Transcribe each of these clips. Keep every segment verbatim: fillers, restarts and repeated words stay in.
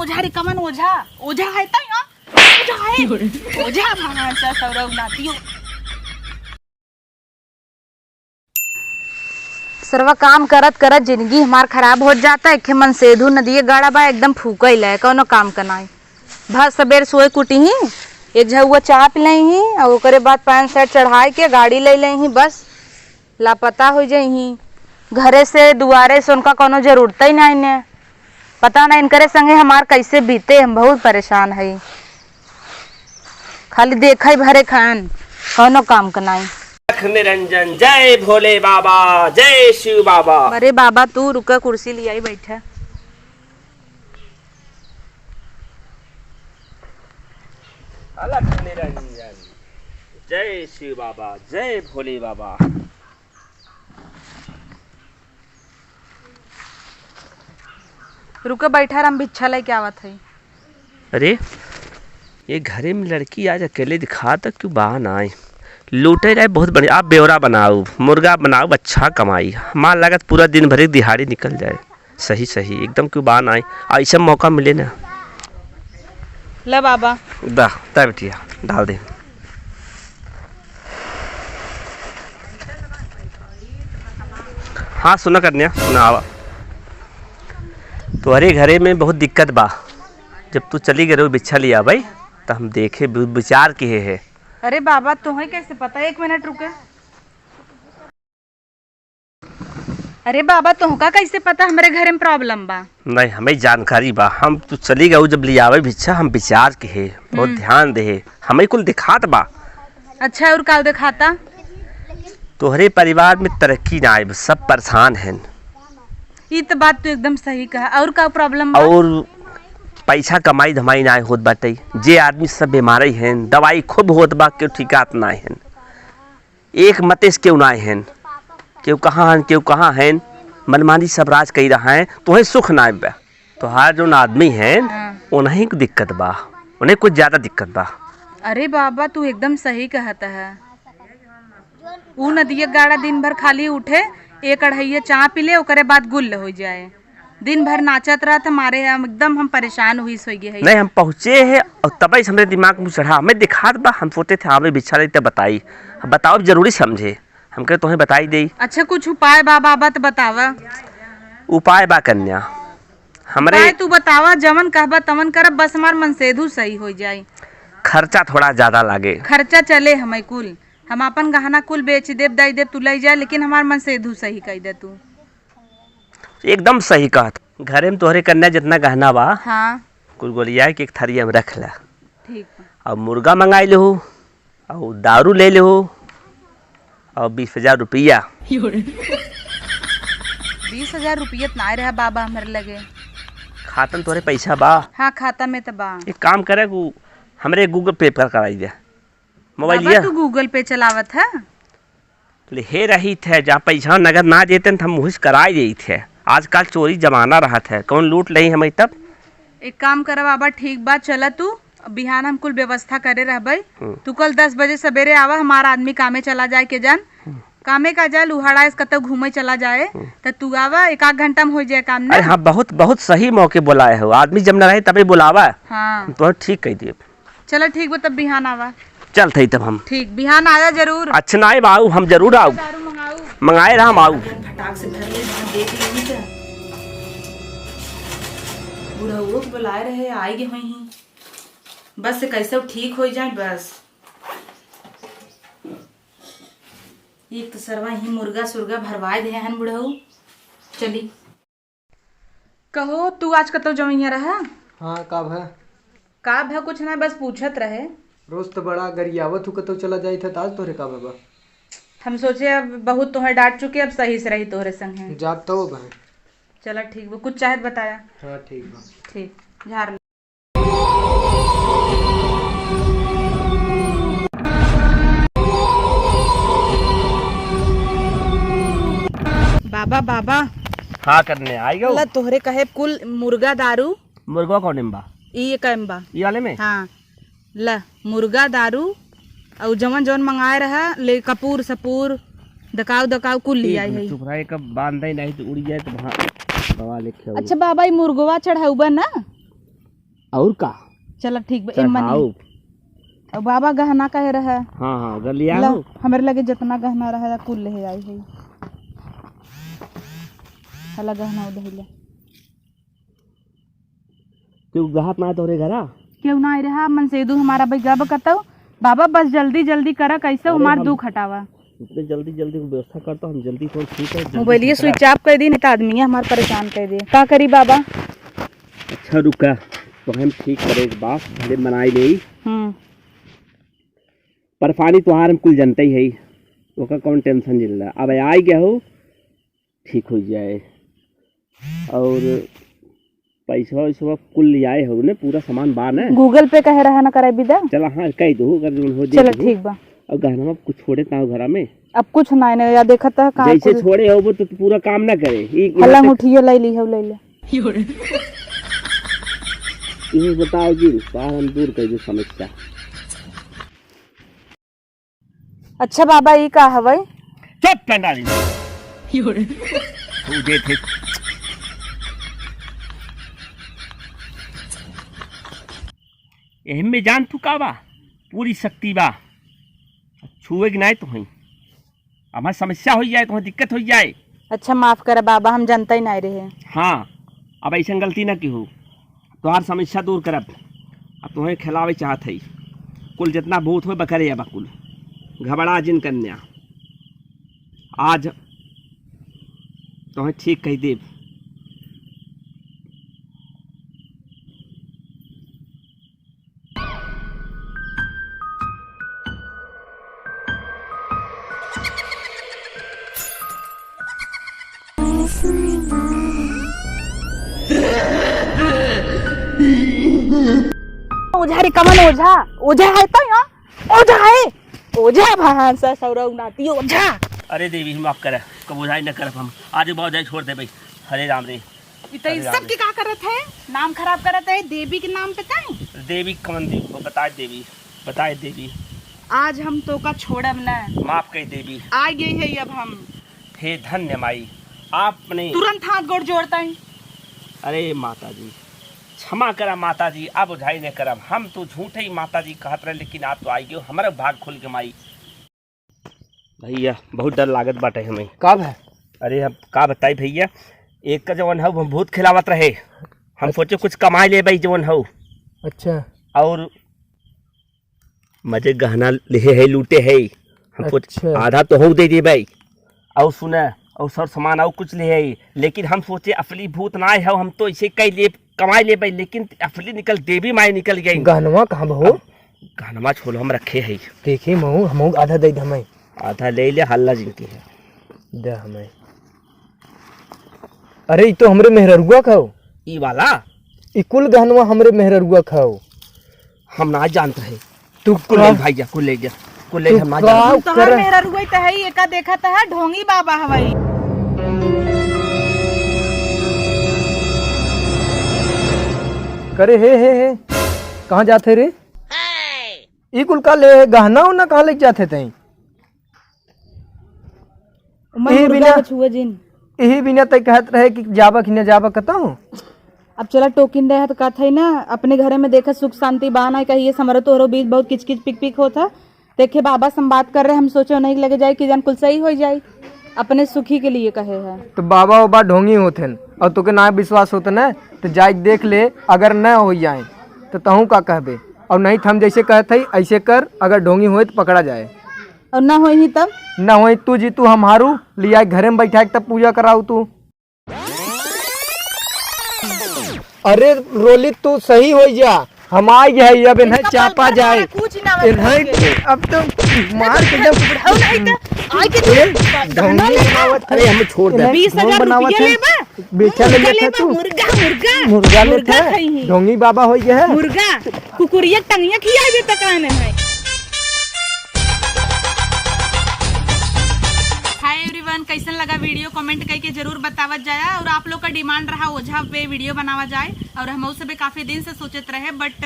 ओझा रे कमन ओझा? ओझा है तै, हाँ? ओझा है। ओझा भगवान सा सौरव नातियो। सरवा काम करत करत जिंदगी हमार खराब होत जाता। एक ठे मनसेधु नदिये गाड़ा बा, एकदम फूकइल है, कौनो काम का नाई। भर सबेर सोए कुटी ही, एक झउआ चाप लेई ही, और ओकरे बाद पैंट शर्ट चढ़ाई के गाड़ी ले लेई ही, बस लापता हो जाई ही। घरे से दुआरे से उनका कौनो जरूरत ही नाई ने। पता ना इनकरे संगे हमार कैसे बीते, हम बहुत परेशान हई। खाली देखई भरे खान, कौनो काम का नाई। लख निरंजन, जय भोले बाबा, जय शिव बाबा। अरे बाबा, तू रुका, कुर्सी ले आई, बैठा। अलख निरंजन, जय शिव बाबा, जय भोले बाबा। रुके, बैठा रह, हम भिक्षा लेके आवत हई। अरे, ये घरे में लड़की आज अकेले दिखात क्यों बा नाई? लूटे रहे बहुत बढ़िया, आप ब्यौरा बनाऊ, मुर्गा बनाऊ, अच्छा कमाई। हमार लागत पूरा दिन भर एक दिहाड़ी निकल जाए। सही, सही, एकदम क्यों बा नाई, ऐसा मौका मिले ना। ले बाबा। दा, दा बिटिया, डाल दे। हाँ, सुना कन्या, सुना आवा। तोहरे घरे में बहुत दिक्कत बा। जब तू चली गए रहो भिक्षा लिया भाई, तो हम देखे, वि-, विचार किहे है। अरे बाबा, तुम्हें कैसे पता? एक मिनट रुके। अरे बाबा, तोहका कैसे पता हमरे घरे में problem बा? नहीं, हमें जानकारी बा। हम तो चली गऊ जब लियावे भिक्षा, हम विचार के हे, बहुत हम्म। ध्यान दे हे, हमें कुल दिखात बा। अच्छा, और का दिखाता? तोहरे परिवार में तरक्की ना आए, सब परेशान हैं। ई तो बात तू एकदम सही कहा। और का problem बा? और पैसा कमाई धमाई ना होत बाटे, जे आदमी सब बीमार हैं, दवाई खूब होत बा, केहू ठिकात ना हैं। एक मते से केहू ना आए हैं, केहू कहाँ हैं, केहू कहाँ हैं, मनमानी सब राज कही रहा है, तोहे सुख ना आए बा। तोहार जौन आदमी हैं, हाँ। उन्हीं को दिक्कत बा, उन्हें कुछ ज्यादा दिक्कत बा। अरे बाबा, तू एकदम सही कहत है। ऊ नदिया गाड़ा दिन भर खाली उठे, एक अढ़ैया चाह पी ले, ओकरे बाद गुल हो जाए। दिन भर नाचत रहत हमारे, हम एकदम हम परेशान हुई सोई गए है। नहीं, हम पहुँचे हैं और तबे से हमरे दिमाग में चढ़ा, हमें दिखात बा, हम सोचे थे आवे बिछा लेते बताई। अब बताओ, जरूरी समझे, हम कहे तोहें बताई देई। अच्छा, कुछ उपाय बा बाबा तो बतावा। उपाय बा कन्या, हमरे उपाय तू बतावा, जवन कहबा तवन करब, बस हमार मनसेधु सही हो जाई। खर्चा थोड़ा ज्यादा लागे। खर्चा चले हमें कुल, हम अपन गहना कुल बेच देब, दई देब, तू लई जा, लेकिन हमार मनसेधु सही कई दे तू। एकदम सही कहत। घरे में तोहरे कन्या जितना गहना बा, हाँ। कुल गोलिया के एक थरिया में रख ला। ठीक बा। अब मुर्गा मंगाई लेहू, और दारू ले लेहू, और बीस हजार रुपया। बीस हजार रुपया त ना रहा बाबा हमरे लगे। खाता में तोहरे पैसा बा? हाँ, खाता में त बा। एक काम करे, उ हमरे Google Pay पर कराई दे। मोबाइल बाबा, लिया? तू Google Pay चलावत है? ले, हे रही थे, जहाँ पैसा नगद ना देते न, त हम मुहिस कराई देई थे। आजकल चोरी जमाना रहत है, कौन लूट लेई हमें तब? एक काम करा बाबा, ठीक बा, चला तू, बिहान हम कुल व्यवस्था करे रहबे। हम्म। तू कल दस बजे सबेरे आवा, हमार आदमी कामे चला जाए के जान। हम्म। कामे का जाए, लुहाड़ा इस कतौ घूमे चला जाए, हम्म। त तू आवा, एक आध घंटा में हो जाए काम ना। अरे हाँ, बहुत, बहुत सही मौके बुलाए हो, आदमी जब न रहे तबे बुलावा। हाँ। तो ठीक कह दिए। चला ठीक बा, तब बिहान आवा। चलत हई तब हम। ठीक, बिहान आया जरूर। अच्छा, ना आए बाऊ, हम जरूर आऊ। दारू मंगाऊ। मंगाए रहा हम आऊ। फटाक से धर ले, वहाँ देख लेनी क्या? बुढ़ऊ के बुलाए रहे, आई गए हुई ही। बस से कैसे ठीक हो जाए, बस। एक तो सरवा ही मुर्गा सुर्गा भरवाए दे हन बुढ़ऊ। चली। कहो, तू आज कतौ जवइया रहा? हाँ, का भा? का भा, कुछ ना, बस पूछत रहे। रोज तो बड़ा गरियावत हूँ, कतौ चला जाइत है, त आज तोहरे का भा बा? हम सोचे अब बहुत तोहरे डांट चुके, अब सही से रही तोहरे संगे। जात तो बा। चला ठीक बा, कुछ चाहत बताया। हाँ, ठीक बा। ठीक, झाड़ ले। बाबा, बाबा। हाँ, करने आई गो। ला, तोहरे कहे कुल मुर्गा दारू। मुर्गा कौन में बा? ई एक में बा। ई वाले में? हाँ। ला, मुर्गा दारू और जवन जवन मंगाए रहा, ले कपूर सपूर, दकाऊ दकाऊ कुल ले एक आई मिनट है। चुप रहा, एक बांधे नहीं तो उड़ जाए तो वहाँ बवाल एक है। अच्छा बाबा, ई मुर्गवा चढ़ाऊ बा ना? और का? चला ठीक बा, चल, एमन हाँ, ही। अब बाबा गहना कहे रहे। हाँ, हाँ, अगर लिया ला, हो। हमरे लगे जितना गहना रहे, कुल ले आई है। हला गहना उधर ले। केहू रहत ना तोहरे घरा? केहू ना रहा, मन से दू हमारा भाई गब कतौ। बाबा बस जल्दी जल्दी करा, कैसे अरे हमार हम दुख हटावा। इतने जल्दी जल्दी व्यवस्था करता, हम जल्दी फोन ठीक है, जल्दी मोबाइलिए ठीक है। Switch off कर दी, नहीं तो आदमी हमार परेशान कर दे। का करी बाबा? अच्छा रुका, तो हम ठीक करे एक बात, भले बनाई ले। हम्म। परेशानी तोहार हम कुल जनते ही है, ओका कौन tension झेल रहा। अब आई गया हो, ठीक हो जाए। और पैसा वैसा कुल ले आए हो ने, पूरा सामान बा ने? Google Pay कहे रहा ना कराई बिदा। चला हाँ, कह दो, अगर जौन हो दे चला दो। ठीक बा। और गहना कुछ छोड़े ता घरा में? अब कुछ ना ने, या देखत है का जैसे कुल छोड़े हो वो तो पूरा काम ना करे। ई हल्ला यहाँ तक उठिए ले ली हो, ले ले। ये बताओ जी, बाहर हम दूर कर दो समस्या। अच्छा बाबा, ई का हवै? चुप, टंडारी। तू दे थे। एहमे जान तू का बा? पूरी शक्ति बा। छुए के नाय तो हई। हमार समस्या हो जाए, तो दिक्कत हो जाए। अच्छा, माफ करा बाबा, हम जनता ही नाय रहे। हाँ, अब ऐसन गलती ना की हो। तोहार समस्या दूर करब। अब तोहें खिलावे चाहत हई। कुल जितना भूत होए बकरे अब कुल। घबरा जिन कन्या। आज तोहें ठीक कह देब। ओझा रे, कमन ओझा? ओझा है तो यहाँ? ओझा है? ओझा भांसा सौरव नाती ओझा। अरे देवी, माफ करे, कब ओझाई न करब हम। आज बाबा जाए छोड़ दे भाई। हरे राम रे। ई त ई अरे सब राम। के का करत है? नाम खराब करत है देवी के नाम पे तय। देवी कमन देवी? बताए देवी, बताए देवी। आज हम तोका छोड़ब न। माफ कर देवी। आ गई है अब हम। हे धन्य माई, आपने तुरंत हाथ गोड़ जोड़ता है। अरे माता जी, क्षमा करा माता जी, अब ओझाई न करब हम। तो झूठे ही माता जी कहत रहे, लेकिन आप तो आई गयो, हमारा भाग खुल के माई। भैया, बहुत डर लागत बाटे हमें। का भा? अरे, अब का बताई भैया, एक का जवन हौ, हम भूत खिलावत रहे, हम अच्छा। सोचे कुछ कमाई लेबै जवन हौ। अच्छा। और मजे गहना लिहे है, लूटे है, हम सोच अच्छा। आधा तो हौ दे देबै। और सुना, और सर सामान और कुछ लिहे है, लेकिन हम सोचे असली भूत ना है, हम तो ऐसे कई ले कमाई लेबै, लेकिन असली निकल देवी माई निकल गई। गहनवा कहाँ बा हो? अब गहनवा छोलो हम रखे है। देखी महू, हमहू आधा दे दे हमें। आधा ले ले, हल्ला जिनकी है। दे हमें। अरे, ई तो हमरे मेहररुआ खाओ। ई वाला? ई कुल गहनवा हमरे मेहररुआ खाओ। हम ना जानत रहे। तू कुल का ले भाई जा, कुल ले जा, कुल ले तू हम ना का जानत। तोहार करे? मेहररुआ त है, एका देखा त है, ढोंगी बाबा हवाई। करे हे, हे, हे, कहाँ जात है रे? ई कुल का ले गहना उहना कहाँ लेके जात है तई? उमर यही मुर्गा बिना, को छुए जिन। यही बिना तय कहत रहे कि जाबा कि न जाबा कतहूँ। अब चला टोकिन रहे तो कहत है ना, अपने घरे में देखा सुख शांति बा ना, कहिए समरो तोहरो बीच बहुत किचकिच पिक पिक होत है। देखे बाबा से हम बात कर रहे, हम सोचे नहीं लगे जाए कि जान कुल सही हो जाए, अपने सुखी के लिए कहे है। तो बाबा वो बात ढोंगी होत हैं और तोके ना विश्वास होत न तो जाए देख ले, अगर न हो जाए तो तहूँ का कहबे। और नहीं तो हम जैसे कहत है ऐसे कर, अगर ढोंगी होए तो पकड़ा जाए। और ना होई ही तब? ना होई तू जी, तू हम हारू लिया घरे में बैठा के तब पूजा कराऊ तू। अरे रोली, तू सही हो जा, हम आ गए हैं, अब इन्हें इनका चापा पाल जाए। भरना है, कुछ ना इन्हें बचे। अब तो मार के एकदम बुढ़ऊ नहीं तो आए के ए, ढोंगी बनावत है। अरे, हमें छोड़ दे। इन्हें बीस हजार ढोंग बनावत रुपया है। लेबा? बेचा ले मुर्गा लेता लेबा, तू? मुर्गा, मुर्गा। मुर्गा लेता मुर्गा है? खाई ही। ढोंगी बाबा हो गया है? मुर्गा। कुकुरिया टंगिया खिया दे तकाने है। Hi everyone, कैसन लगा video? Comment करके जरूर बतावत जाया। और आप लोग का demand रहा ओझा पे video बनावा जाए, और हम सबे काफी दिन से सोचत रहे, but,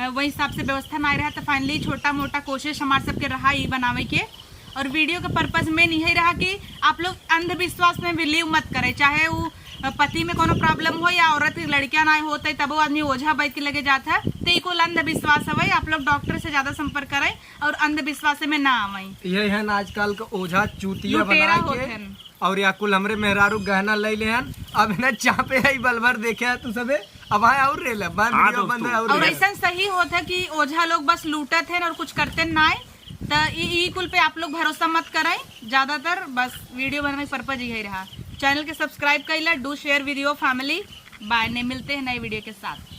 अ, वही हिसाब से व्यवस्था ना रहा, तो finally छोटा मोटा कोशिश हमार सबके रहा ई बनावे के। और video के purpose main यही रहा कि आप लोग अंधविश्वास में believe मत करें, चाहे वो पति में कोनो problem हो या औरत के लड़कियां ना होते तब वो आदमी ओझा वैद्य के लगे जात है, तो ई कुल अंधविश्वास हवे। आप लोग doctor से ज्यादा संपर्क करें और अंधविश्वास में ना आवें। यही है ना आजकल के ओझा चूतिया लुटेरा बना होत के हन। और या कुल हमरे मेहरारू गहना ले ले हन। अब इन्हें चापे है बलभर देखे है तू सबे। अब आए और रे ले, मैं हाँ video बंद दोस्तों। है और और रे। ऐसा सही होत है कि ओझा लोग बस लूटत हैं और कुछ करते ना है, तो ई ई कुल पे आप लोग भरोसा मत करें ज्यादातर। बस video बनाने का purpose यही रहा। Channel के subscribe कर ला, do share with your family। Bye, ने मिलते हैं नए video के साथ।